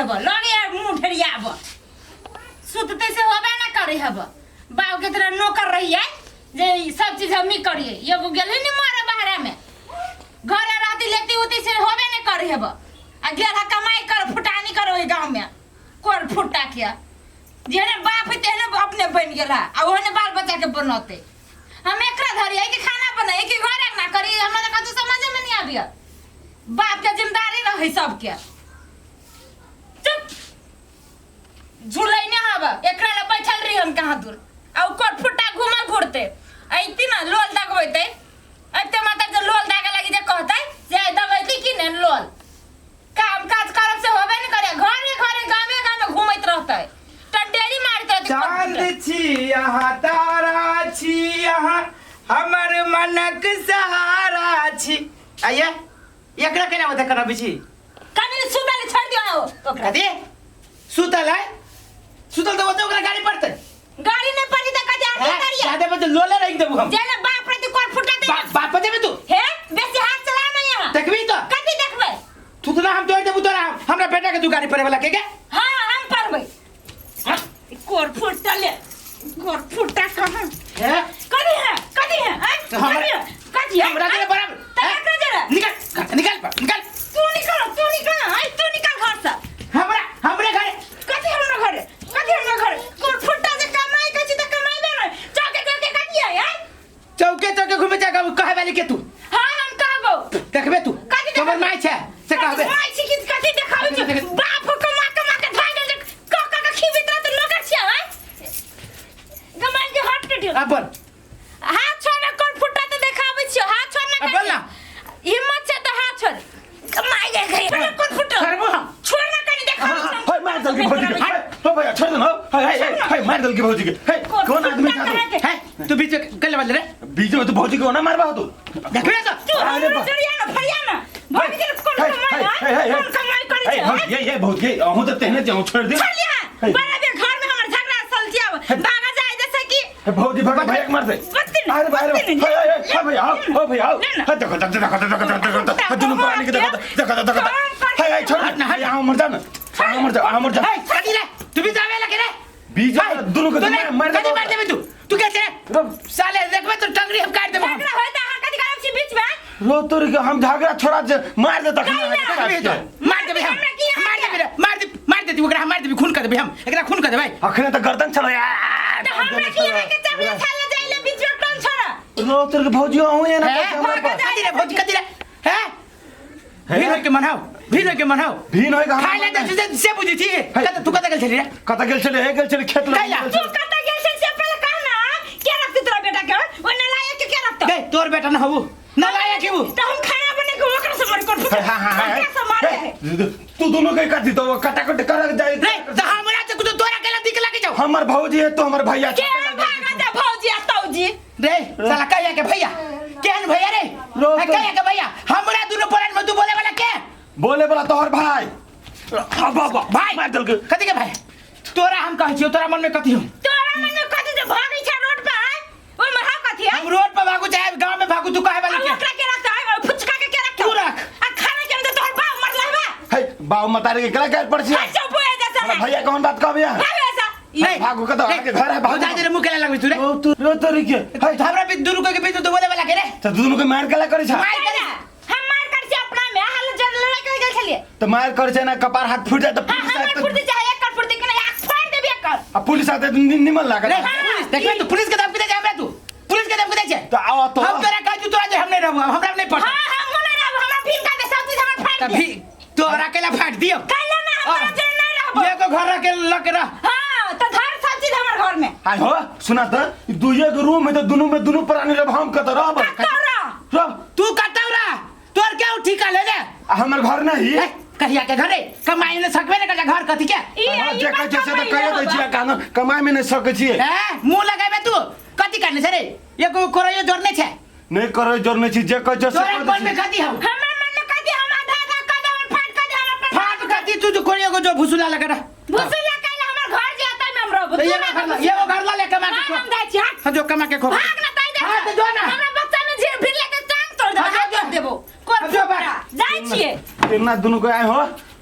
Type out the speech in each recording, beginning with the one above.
हब लगे यार मुंह ढेरियाब सुतते से होबे ना करे हब बाप के तरह नौकर रहिए जे ई सब चीज हम ही करिए एगो गेलै ने मारे बाहरा में घरे रहती लेती उती से होबे नहीं करे हब आ गेल हा कमाई कर फुटानी कर ओहि गांव में कोर फुटा के जेहने बाप है तेहने अपने बन गेल हा आ ओहने बाल बच्चा के बनौते हम एकरा धरिए कि खाना बनाए कि घर अंगना करी हमरा तऽ कथू समझे में नहीं आबिया बाप के जिम्मेदारी रहे सबके चुप झुलैने हब एकरा ला बैठल रही हम कहाँ दूर आ उ कोट फुटा घुमल घुरते ऐती ना लोल दगबैते ऐते माता जे लोल दागे लगी जे कहते जे दगैती कि ने लोल काम काज करब से होबे ने करे घरे घरे गामे गामे घूमैत रहते टंडेरी मारैत रहते चांद छी अहाँ तारा छी अहाँ हमर मनक सहारा छी आइए एकरा केना ओते करबी छी कनी सुतल छोड़ दियो ना ओकरा कथी सुतल है सुतल तऽ ओते ओकरा गाड़ी पड़तै गाड़ी नहीं पड़ी त कथी आके करिए जादे बजे लोले रख देबू हम जेना बाप प्रति कोर फुटा दे बाप बाप देबे तू हे बेसी हाथ चला ना यहाँ देखबी तो कथी देखबै थुथना हम तोड़ देबू तोरा हमरा बेटा के तू गाड़ी पड़े वाला के के हाँ हम पढ़बै कोर फुटा ले कोर फुटा कहाँ हे कथी है कथी है आँय? तो हमरा- कथी है? कथी है हमरा जरा बराबर त हैं? एकरा जरा निकल निकल निकल तू निकल तू निकल आँय, तू निकल घर से हमरा हमरे घरे कथी हमरा घरे कथी हमरा घरे कोर फुटा जे कमाई के छी त कमाइबे नै चौके चौके कथी है आँय? चौके चौके घूमे जा कहे वाली के तू हाँ हम कहबो देखबे तू कथी देखबे? हमर माय छै से कहबे माय छी कि कथी देखाबै छी बाप कमा कमा के धाइ गेल क क के खिबित रहत नौकर छियै आँय? कमाई के हाथ कटियो अब बोल हाथ छोड़ ना कोन फुटा तो देखाबै छियो हाथ छोड़ ना अब बोल ना। हिम्मत छै तो हाथ छोड़ कमाई गए गए कोन फुटा छोड़बो हम छोड़ ना कनी देखाबै छियो हाय मार दल के भौजी के हाय हो भैया छोड़ दे ना हाय हाय हाय हाय मार दल के भौजी के हे कौन आदमी था तू है तू बीच में कल्ले वाले रे बीच में तू भौजी को ना मारबा तू देखबे तो तू अरे हमरा बा- जरिया ना फरिया ना भौजी के कोन हाय कमाई हाय हाय कोन कमाई करै हाय छै भौजी ये ये भौजी अहूँ तो तेहने जाऊँ छोड़ दे छोड़ लिया हे। बड़ा बे घर में हमर झगड़ा सलजिया भागा जाए जैसे कि हे भौजी भगा भैया के मार दे बत्ती न, अरे भाई अरे बत्ती न, हाय हाय हाय भैया आओ हो भैया आओ ले ना। हाय देखो देखो देखो देखो देखो देखो हाय दोनों प्राणी के देखो देखो देखो हाय हाय छोड़ हट ना, हट। हाय आओ मर जा ना आओ मर जा आओ मर जा है कथी रे तू भी जावे लगे रे बीच में दोनों के तू मार मार कथी मार देबे तू तू कैसे रे साले देखबे तो टंगरी हम काट देबो हम झगड़ा होय त अहाँ कथी करब छी बीच में रो तोरी के हम झगड़ा छोड़ा जे मार दे तखन देखबे तो मार देबे हम हमरा की मार देबे रे मार दे मार देती ओकरा हम मार देबे खून कर देबे हम एकरा खून कर देबे अखने तो गर्दन छलो यार त हमरा की अहाँ के चपला छाले जाइले बीच में कोन छोड़ा रो तोरी के भौजी अहूँ ये ना हैं? कथी रे भौजी कथी रे हैं भीड़ होके मनाओ भीड़ होके मनाओ भीन होय के हमरा खाइ ले तऽ से बुझै छी कत तू कत गेल छली रे कत गेल छले हे गेल छले खेत लग कैला? तू कत गेल छल से पहले कह ना के रखते तोरा बेटा के ओ नालायक के के रखते गई तोर बेटा न हबू न लायक हबू त हम खाना बने के ओकरा से मर कर हां हां हां ओकरा से मारे है तू दोनों के काटी तो कटाकट कर जाए रे तऽ हमरा तऽ कुछ तोरा केला दिक लागे जाऊ हमर भौजी है तो हमर भैया के भागा जा भौजी आ तौजी रे साला कहिया के भैया केहन भैया रे रो हाँ, तो- कहिया के भैया हमरा दुनू परान में तू बोले वाला के बोले वाला तोहर भाई अब अब भाई मार दल के कथी के भाई तोरा हम कहै छियौ तोरा मन में कथी हो तोरा मन में कथी जे भागै छै रोड पर आय ओइ में हा कथी है हम रोड पर भागू चाहे गांव में भागू तू कहे वाला आ के ओकरा के रखता है फुचका के के रखता तू रख। आ खाना के हम तो तोहर बाप मरला बा हे बाऊ मतारे के गला गाल पड़ छी हाय चुप हो जा हमरा भैया कौन बात कहब यहाँ भाग ऐसा हे, भागू कतऽ अहाँके घर है भागू भौजा जे रे मुँह केला लगबै तू रे रो तो रो तोरी के हे हमरा भी दुनू के बीच में तू बोले वाला के रे तो दुनू के मार केला करै छै मार करे हम मार कर छी अपना में हाल जर लड़ाई कर गेल छलिए तो मार करै छै ना कपार हाथ फूट जाए तो हां पुलिस हमर आयत फुर्ती चाहे एक कर फुर्ती के नहीं आँख फाड़ देबी एकर आ पुलिस आते तो निमन लागत रे पुलिस देखबे तू पुलिस के धमकी दे छै हमरा तू पुलिस के धमकी दे छै तो आओ तो हम तोरा कहै छी तोरा जे हम नहीं रहबो हमरा नहीं पड़त हां हम नहीं रहब हमरा भीन का दे सब चीज हमर फाड़ तभी दे तोरा केला फाट दियो कैला ना हम तोरा जर नहीं रहब एगो घर रख के लग रह हां तो धर सब चीज हमर घर में आय हो सुना तो दुइये के रूम है तो दुनू में दुनू प्राणी रहब हम कतऽ रहब तोरा रहब तू कतौ रह तोर के ठीका ले ले आ हमर घर नहीं ए, कहिया के घरे कमाई ने सकबे ने कर घर कथी के ई हाँ, ई जे बात कहै छै से तऽ कमाई कहिए दै रहब। छियै कानून कमाइ में नहि सकै छियै ए मुंह लगाबे तू कथी करने छै रे एगो करैयो जोर नहीं छै नहि करै जोर नहि छी जे कहै छै से तोरा कऽ मन दै में छी। कथी हौ हमरा मन में कथी हम आधा आधा कर दे हमर फाट कर दे हमर फाट कथी तू जो कोई एगो जो भुसुला लगा रह भुसुला कैला हमर घर जे आता में हम रहब तो एगो घर ला एगो घर ला ले कमा के हम खो जाइ छी हट हाँ जो कमा के खो भाग ना ताई दे हाँ तो जो ना हमरा बच्चा में जे भिड़ लेते टांग तोड़ देबो हाँ, हाथ जो। तोड़ देबो कोन हाँ, जो बा। जाइ छियै केना दुनू के आय हो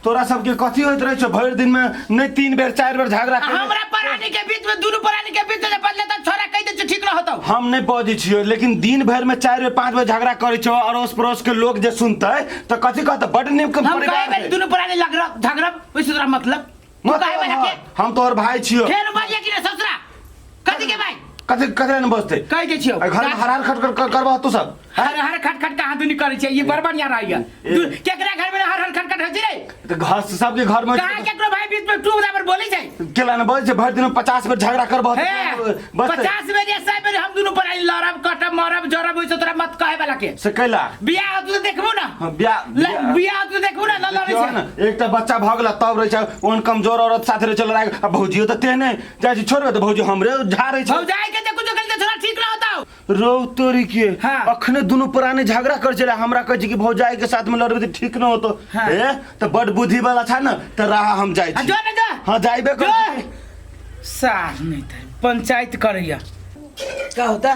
तोरा सबके कथी होइत रहै छौ भरि दिन में नहीं 3 बेर 4 बेर झगड़ा केने। हमरा प्राणी के बीच में दुनू प्राणी के बीच में जे बदले त छोरा कहि दे ठीक न होतौ। हम नहीं बजै छियो, लेकिन दिन भर में 4 बेर 5 बेर झगड़ा करै छौ, अड़ोस पड़ोस के लोग जे सुनतै त कथी कहतै? बड नीक हम परिवार कहे बेर है। दुनू प्राणी लगरब झगड़ब ओइसे तोरा मतलब तू मतलब कहे बेर के हम तोहर भाई छियो। फेर बजिया कि ने ससुरा कथी के भाई? कथी कथी ने बजतै? कहि दै छियौ। आ घर में हर हर खट खट करबह तू सब? हर हर खट खट कहाँ दुनी करै छै? ये बड़ बढ़िया रहैया। केकरा घर में हर हर खट खट होइ छै रे? तऽ घर सबके घर में कहाँ केकरो भाई बीच में तू बराबर बोलै छै? केला ने बजै छै? भरि दिन में 50 बेर झगड़ा करबह हे बजतै? 50 बेर या 100 बेर हम दुनू पर लड़ब कटब मरब जरब ओइसे तोरा मत कहे वाला के। से कैला? बियाह होतौ तऽ देखबू ना। हाँ, बियाह बियाह होतौ तऽ देखबू ना, लड़ै देखियौ छै। ने, एकटा बच्चा भऽ गेला तब रहै छै ओहन कमजोर औरत साथे रहै छै लड़ाइ, आ भौजियो तऽ तेहने जाइ छै छोड़बै तऽ भौजी हमरे झाड़ै छै। भौजाई के जे कुछो करी तऽ छोरा ठीक ना होतौ। रौ तोरी के। हाँ। अखने दुनू प्राणी झगड़ा कर छले, हमरा कहै छै कि भौजाई के साथ में लड़बै तऽ ठीक न होतो। हाँ। ए तऽ बड बुद्धि वाला छ न, तऽ राह हम जाइ आ छी। जो ना जो। हाँ जाइबे कर। जो। सार नहीं तर पंचायत करैया का होता?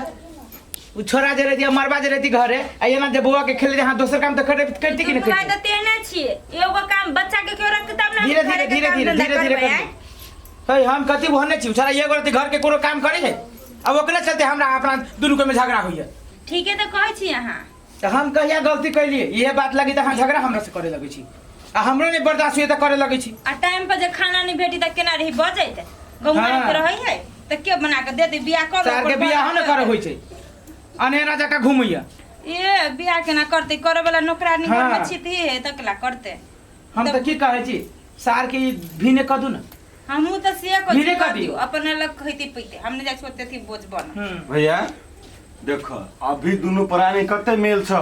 उ छोरा जे रहती मरबा जे रहती घरे आ एना जे बौआ के खेले हाँ दोसर काम तो करे करती कि नहीं दुनू भाई करती? तऽ तेहने छियै, एगो काम बच्चा के केओ रखतै तब ने। धीरे घरे धीरे के धीरे काम धीरे धंधा धीरे धीरे करबै, कर आँय? हे हम कथी भरने छी? छोरा एगो रहती घर के कोनो काम करे है, अब ओकरे चलते हमरा अपना दुनू के में झगड़ा होइया। ठीके तऽ कहै छी अहाँ। तऽ हम कहिया गलती कैलिए? इहे बात लगी तऽ अहाँ झगड़ा हमरा से करे लगै छी आ हमरो नहीं बर्दाश्त होइए तऽ करे लगै छी। आ टाइम पर जे खाना नहीं भेटी तऽ केना रही बजैत? गहुमा हाँ। के रहै है तऽ के बना के दे दे? बियाह कर सार के बियाह न करे होइ छै, अनेरा जकाँ घुमैया। ए बियाह केना करतै? करे वाला नौकरानी घर में हाँ। छिती है तऽ केला करतै? हम तऽ की कहै छी, सार के ई भीने कऽ दू ने। हमहूँ तऽ से कहै धीरे छी, कऽ कर दियौ। दियौ अपन अलग खैते पीते, हम नहि जाइ छी ओते अथी बोझ बन। भैया देख, अभी दुनू प्राणी कते मेल छ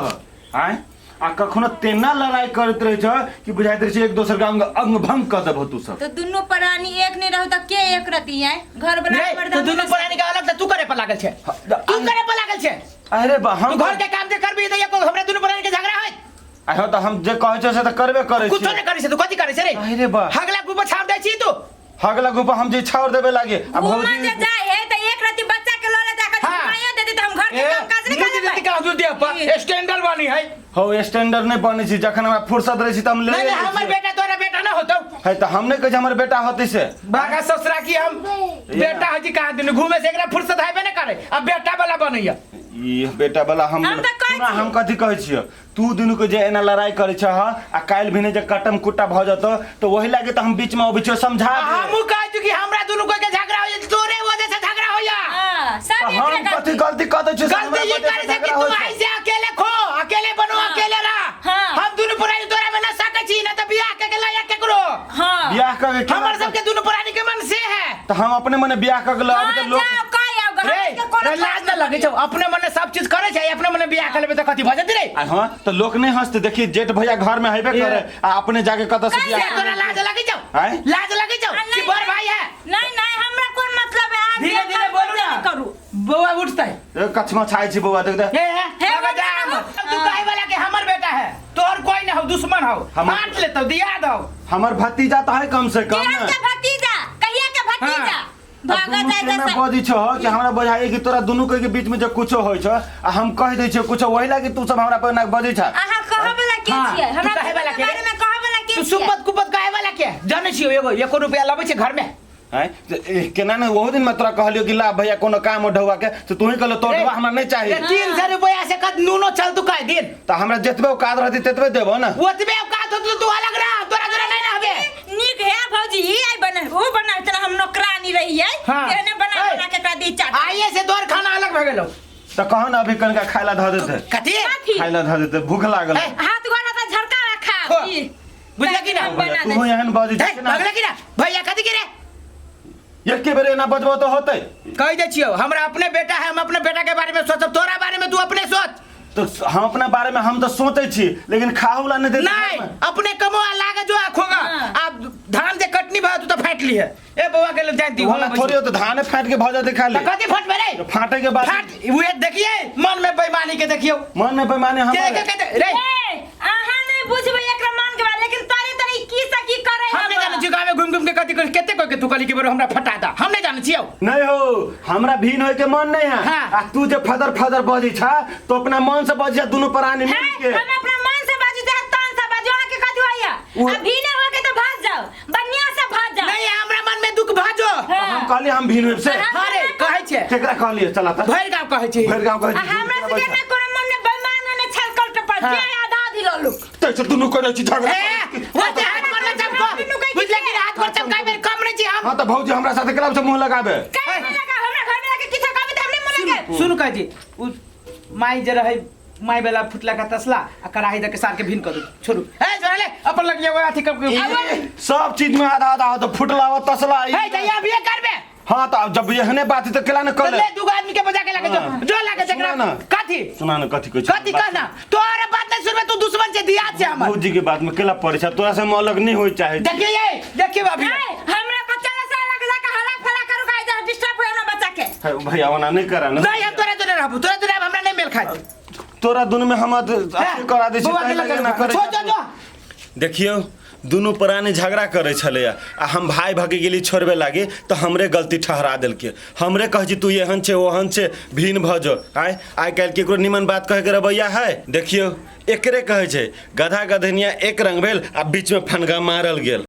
आँय, आ कखनो तेना लड़ाई करैत रहै छ कि बुझाइत रहै छै एक दोसर के अंग अंग भंग कऽ देबहो तू सब। तऽ दुनू प्राणी एक नहि रहू तऽ के एक रहती है? घर वाला रे, मर्दा तो दुनू प्राणी के अलग तऽ तू करे पर लागल छै, तू करे पर लागल छै। अरे बा हम तू घर के काम जे करबी तऽ एको हमरा दुनू प्राणी के झगड़ा होइत। आहो तऽ हम जे कहै छियै से तऽ करबे करै कुछो छियै। नहि करै छै तू, कथी करै छै रे? अरे बा। हगला गुबा छाप दै छी तू। हगला गुपा हम जे छाउर देबे लागे आ घूमा भौजी जे जाय है तऽ एक राति बच्चा के लऽ ले जाके हाँ। घुमाइयो देती तऽ हम घर के काम काज नहीं मुझे करबै। देती का दूध दिया पर स्टैंडर्ड बनी है। हो स्टैंडर्ड नहीं बनै छी, जखन हमरा फुर्सत रहै छी तऽ हम ले नहीं लै नहीं हमर छियै। बेटा तोरा बेटा ना होतौ। है तऽ हम नहीं कहै छी हमर बेटा होतै से। बागा ससुरा की हम बेटा हजी कहाँ दिन घूमे से एकरा फुर्सत हैबे न करे, अब बेटा वाला बनैया। ई बेटा वाला हम हम तऽ कहै सुना, छी। हम कथी कहै छियै, तू दुनू के जे एना लड़ाई करै छह आ काल्हि भिने जे कटम कुट्टा भऽ जेतौ तऽ ओहि लागे तऽ हम बीच में अबै छियौ समझा दे। हमहूँ कहै छी कि हमरा दुनू कोई के झगड़ा होइया तोरे वजह से झगड़ा होइया। हाँ, सब तऽ एकरे हम कथी गलती। गलती कऽ दै छियै से गलती हमरा ये वजह करे से छै कि झगड़ा तू होइ छै? ऐसे अकेले खो, अकेले बनो, हाँ। अकेले रह। हाँ। हम दुनू प्राणी तोरा में ना सकै छी, ना तऽ बियाह के लायक केकरो। हाँ। बियाह कऽ के केना हमर सबके दुनू प्राणी के मन से है। तऽ हम अपने मने बियाह कऽ के लऽ अबै हाँ, तऽ लोक जाओ, कहि आउ, रे, हमरा सबके कोनो रे लाज न लगै छौ, अपने मने सब चीज करै छै, अपने मने बियाह कर लेबै तऽ कथी भऽ जेतै रे? आ हाँ तऽ लोक नहीं हंसते, देखी जेठ भैया घर में हेबे करे आ अपने जाके कतऽ से बियाह से तोरा लाज लगै छौ? आँय? लाज लगै छौ आ, कि नहीं, बड़ नहीं। भाई है? नहीं नहीं हमरा कोन मतलब है? आज धीरे जे धीरे काम बोलू करतै ना। करू। बौआ उठतै। ए, कछमा छाय छी बौआ देख दे। हे हे, हे, लगा जा बौआ, हमर। तू कहे वाला के हमर बेटा है, तोहर कोई ना हो, दुश्मन हो। बांट लेतौ, दिया दौ। हमर भतीजा तऽ है कम से कम केहन ने। के भतीजा, कहिया के भतीजा? हाँ। भागऽ दुनू जाय केना तऽ बजै छौ कि हमरा बुझाइए कि तोरा दुनू के बीच में जे कुछो होइ छौ आ हम कहि दै छियौ कुछो, वही लागी तू सब हमरा पर एना बजै छ। अहाँ कहऽ वाला के हाँ, छियै? तू हमरा कहे वाला दुनू के के बारे में कहऽ वाला के तू छियै? सुपत कुपत कहे वाला के जानै छियौ? एगो एको रुपया लबै छै घर में? आँय? तऽ, ए, केना ने ओहो दिन में तोरा कहलियौ कि ला भैया कोनो काम हो ढौआ के, तऽ तू ही कहलो तो रे, ढौआ हमरा नहीं चाही। रे, 300 रुपया से कत नूनो चल तू कह दिन। तऽ हमरा जतबे औकात रहतै ततबे देबो ने। ओतबे औकात होतौ तू अलग रह, तोरा जोरा नहीं रहबे। नीक है भौजी, ई आई बना ऊ बना तना हम नौकरानी रहियै। हाँ। तेहने बना ए। बना के एकरा दी चाट। आइए से तोहर खाना अलग भऽ गेलौ। तऽ कहो ने अभी कनिका खाय ला धऽ देतै। कथी? कथी? खाय ला धऽ देतै, भूख लागल। ए, हाथ गोड़ हाथ झड़का खा। खो। ई। बुझलक कि ना? हम बना तू दै। एहन बजै हे, छै केना? भगले कि ना? भैया कथी के रे? एके बेर एना बजबो तऽ होतै? कहि दै छियौ, हमरा अपने बेटा है, हम अपने बेटा के बारे में सोचब, तोरा बारे में तू अपने सोच। तो हम अपना बारे में हम तो सोचे छी, लेकिन खाहू ला नहीं देते। नहीं, अपने कमो आ लागे जो आखोगा। हाँ। आप धान जे कटनी भा तू तो फाट ली है। ए बौआ के जान दी। होला थोड़ी हो तो धाने फाट के भऽ जेतै खाली। तो कथी फट रे? फाटे के बाद फाट उहे देखिए मन में बेईमानी के देखियो। मन में बेईमानी हम के के के रे। ए, अहाँ नहीं बुझबै एकरा मन के बात, लेकिन तोरे तोरे की से की करे हम नहीं हब? जानै छियौ गाँव में घुम घुम के कथी कर केते कोई के तू कहली कि बरो हमरा फटा दा, हम नहीं जानै छियौ। नहीं हो, हमरा भीन होय के मन नहीं है। हाँ। आ तू जे फदर फदर बजै छा तो अपना मन से बजिया दुनू प्राणी हैं? मिल के। हम अपना मन से बाजू चाहे तन से बाजू, अहाँ के कथी होइया? उ- अभी नहीं होय के हम कहलिए हम भिन होब से हां रे कहै छै केकरा कहलिए चला त भरि गाँव कहै छै भरि गाँव कहै आ छै हमरा सबके ना कोनो मन में बेईमान ने छल कल पर हाँ। जे आधा आधी ललुक तै से दुनू करै छी झगड़ा ए ओते हाथ पर चमको बुझले कि हाथ पर चमकाइ बेर कम नहीं छी हम हां त भौजी हमरा साथे केला से मुंह लगाबे काहे मुँह लगा हमरा घर में आके किछो कहबे त हमने मुँह लगे सुन कह जी उ माई जे रहे माई वाला फुटला का तसला आ कड़ाही दे के सार के भिन कर दू छोड़ू ए जोड़ा ले अपन लग गया अथी कब सब चीज में आधा आधा तो फुटला तसला हे जइया अभी करबे हाँ तो अब जब एहने बात है तो केला न तो कर ले दूगो आदमी के बजा के लागे जो हाँ। जो लागे सुना जकरा ना। कथी सुना न कथी कहै छै कथी कहना तोहर बात नहीं सुनबे तू दुश्मन से दियाद से हमर भौजी के बात में केला पड़ै छै तोरा से हम अलग नहीं होय चाहे देखिए ये देखिए अभी ए, हमरा बच्चा ला से अलग जाके हला फला करू का इधर डिस्टर्ब होय हमरा बच्चा के है, भैया ओना नहीं करा ना नहीं हम तोरा जोरे रहबू तोरा जोरे हमरा नहीं मेल खाए तोरा दुनू में हम अथी करा दै छी बौआ के ताहि लगे लगे ना करै छोड़ जो जो देखियौ दुनू प्राणी झगड़ा करै छलैए आ हम भाय भगे गेली छोड़बे लागी तऽ हमरे गलती ठहरा देलकै हमरे कहै छी तू एहन छै ओहन छै भिन्न भऽ जो आँय आइ काल्हि केकरो निमन बात कहैके रवैया है देखियौ एकरे कहै छै गधा गधनिया एक रंग भेल आ बीचमे फनगा मारल गेल।